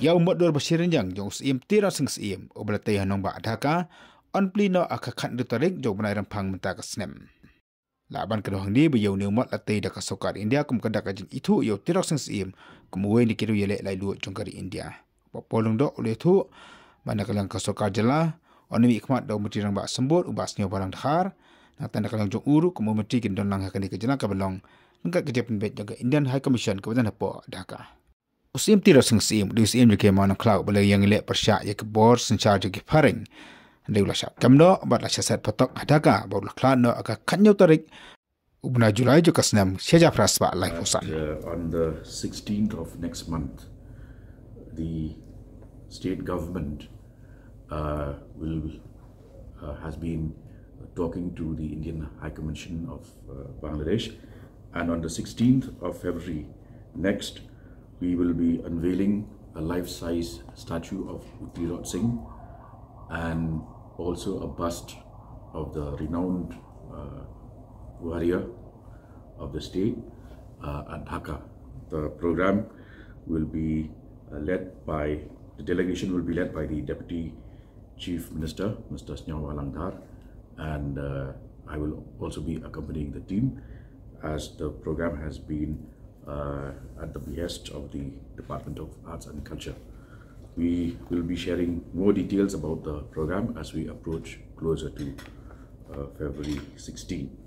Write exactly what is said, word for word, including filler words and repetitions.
Ïa u mot dur ba shi rynjang jong u Syiem Tirot Sing Syiem uba la tei ha nongbah Dhaka, yn plie noh ha ka khatnyngkong tarik jong u bnai Rymphang mynta ka snem. La ban kdew hangne ba ïa une u mot la tei da ka sorkar India kum ka dak ka jingithuh ïa u Tirot Sing Syiem kum uwei na ki riew ïaleh laitluid jong ka ri India. Bah Paul Lyngdoh u la ïathuh ba na ka liang ka sorkar jylla yn mihkhmat da u Myntri Rangbah Symbood u Bah Sniawbhalang Dhar, nangta na ka liang jong u ruh kum u Myntri kin don lang ha kane ka jylla kaba long ryngkat ka jingpynbeit jong ka Indian High Commission kaba don hapoh Dhaka. U Syiem Tirot Sing Syiem u dei u Syiem jong ki hima Nongkhlaw uba la ïeng leh pyrshah ïa ki bor synshar jong ki phareng. Hynrei u la shah kem noh bad la shah set patok ha Dhaka bad u la khlad noh ha ka khatnyngkong tarik u bnai July jong ka snem shi hajar phra spah laiphew san. Uh, on the sixteenth of next month, the state government uh, will uh, has been talking to the Indian High Commission of uh, Bangladesh, and on the sixteenth of February next, we will be unveiling a life-size statue of U Tirot Sing and also a bust of the renowned uh, warrior of the state uh, at Dhaka. The program will be uh, led by, the delegation will be led by the Deputy Chief Minister, Mister Sniawbhalang Dhar, and uh, I will also be accompanying the team as the program has been uh, at the behest of the Department of Arts and Culture. We will be sharing more details about the program as we approach closer to uh, February sixteen.